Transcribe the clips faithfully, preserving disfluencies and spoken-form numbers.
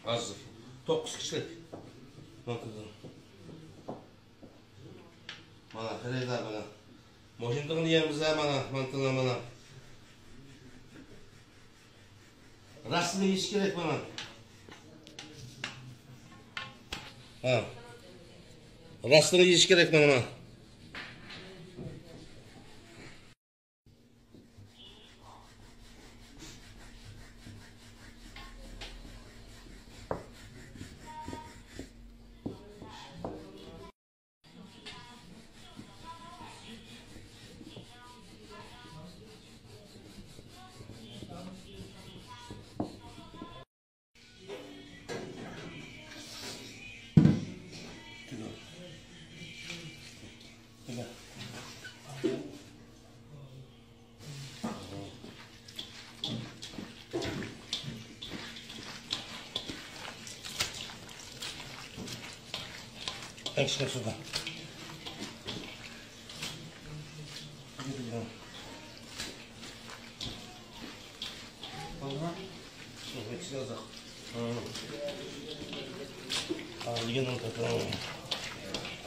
ھازىر توققۇز كىشىلىك. مانا، خېرىدار مانا. مۇشۇندىغىنى يەيمىز ھە مانا، مانتىلار مانا. راستىنى يېيىش كېرەك مانا. ھە. راستىنى يېيىش كېرەك مانا.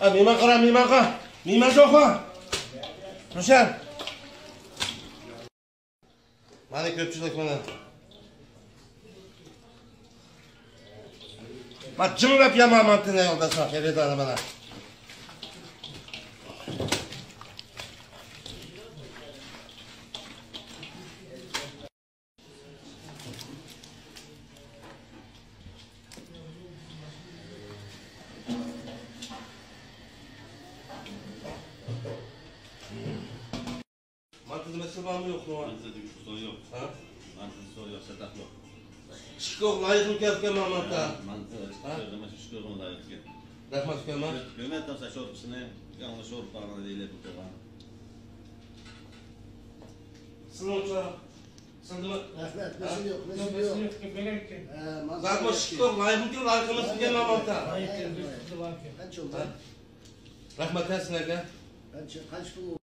ھە، مېھمان قارا، مېھمان قا. مېھمان جوخا. روشەن. مانا كۆپچىلىك مانا. ما جىڭلاپ يامان مانتىنى يولداشلار، خېرىدارلار مانا. مانتىدا مەسىلە بارمۇ يوقمۇ؟ مانتىدا سور يوق. ھە؟ مانتىدا سور يوق، ساتاق يوق. شىكور لايىقمۇ كەپكەن مانتا؟ ھە، مانتا ھە؟ شىكور، شىكور لايىق ئىكەن. رەھمەت ئۇكام. ھۆرمەت تاپسا شورپىسىنى، ياڭلا شورپا بارغان دېيىلىپ ئولتۇرغان. سىزنىڭچۇ؟ سىزدىمۇ؟ رەھمەت، ھە؟ مەسىلە يوق، مەسىلە يوق. يوق، يوق، يوق. ھە، مانتا زادمۇ شىكور لايىقمۇ كەپكەن، لايىقمۇ كەپكەن مانتا؟ لايىق، لايىق. قانچە بولدى؟ ھە؟ رەھمەت ھە سىلەرگە. قانچە، قانچە پۇل؟